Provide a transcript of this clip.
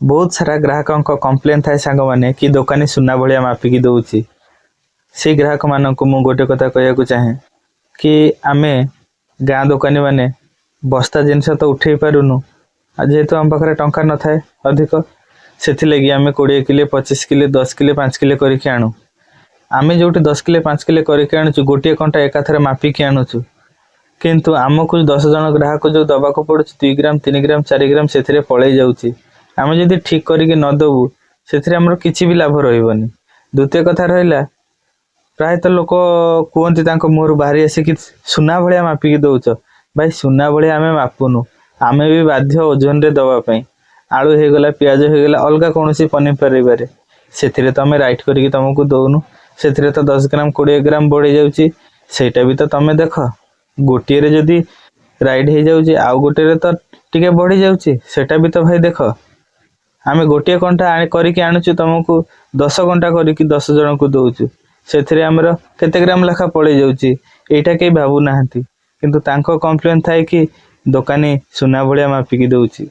ବହୁତ ସାରା ଗ୍ରାହକଙ୍କ କମ୍ପ୍ଲେନ୍ ଥାଏ ସାଙ୍ଗମାନେ କି ଦୋକାନୀ ସୁନା ଭଳିଆ ମାପିକି ଦେଉଛି। ସେଇ ଗ୍ରାହକମାନଙ୍କୁ ମୁଁ ଗୋଟେ କଥା କହିବାକୁ ଚାହେଁ କି ଆମେ ଗାଁ ଦୋକାନୀମାନେ ବସ୍ତା ଜିନିଷ ତ ଉଠେଇ ପାରୁନୁ, ଆଉ ଯେହେତୁ ଆମ ପାଖରେ ଟଙ୍କା ନଥାଏ ଅଧିକ, ସେଥିଲାଗି ଆମେ 20 କିଲୋ, 25 କିଲୋ, 10 କିଲୋ, 5 କିଲୋ କରିକି ଆଣୁ। ଆମେ ଯେଉଁଠି 10 କିଲୋ, 5 କିଲୋ କରିକି ଆଣୁଛୁ, ଗୋଟିଏ କଣ୍ଟା ଏକାଥରେ ମାପିକି ଆଣୁଛୁ, କିନ୍ତୁ ଆମକୁ 10 ଜଣ ଗ୍ରାହକ ଯେଉଁ ଦେବାକୁ ପଡ଼ୁଛି 2 ଗ୍ରାମ, 3 ଗ୍ରାମ, 4 ଗ୍ରାମ ସେଥିରେ ପଳେଇ ଯାଉଛି। ଆମେ ଯଦି ଠିକ୍ କରିକି ନ ଦେବୁ, ସେଥିରେ ଆମର କିଛି ବି ଲାଭ ରହିବନି। ଦ୍ୱିତୀୟ କଥା ରହିଲା, ପ୍ରାୟତଃ ଲୋକ କୁହନ୍ତି, ତାଙ୍କ ମୁହଁରୁ ବାହାରି ଆସିକି ସୁନା ଭଳିଆ ମାପିକି ଦେଉଛ। ଭାଇ, ସୁନା ଭଳିଆ ଆମେ ମାପୁନୁ, ଆମେ ବି ବାଧ୍ୟ ଓଜନରେ ଦେବା ପାଇଁ। ଆଳୁ ହେଇଗଲା, ପିଆଜ ହେଇଗଲା, ଅଲଗା କୌଣସି ପନିପରିବାରେ ସେଥିରେ ତ ଆମେ ରାଇଟ୍ କରିକି ତମକୁ ଦଉନୁ। ସେଥିରେ ତ 10 ଗ୍ରାମ, 20 ଗ୍ରାମ ବଢ଼ି ଯାଉଛି, ସେଇଟା ବି ତ ତମେ ଦେଖ। ଗୋଟିଏରେ ଯଦି ରାଇଟ୍ ହେଇଯାଉଛି, ଆଉ ଗୋଟିଏରେ ତ ଟିକେ ବଢ଼ି ଯାଉଛି, ସେଇଟା ବି ତ ଭାଇ ଦେଖ। ଆମେ ଗୋଟିଏ କଣ୍ଟା କରିକି ଆଣୁଛୁ, ତମକୁ 10 କଣ୍ଟା କରିକି 10 ଜଣଙ୍କୁ ଦଉଛୁ, ସେଥିରେ ଆମର କେତେ ଗ୍ରାମ ଲେଖା ପଳେଇ ଯାଉଛି, ଏଇଟା କେହି ଭାବୁନାହାନ୍ତି। କିନ୍ତୁ ତାଙ୍କ କମ୍ପ୍ଲେନ୍ ଥାଏ କି ଦୋକାନୀ ସୁନା ଭଳିଆ ମାପିକି ଦଉଛି।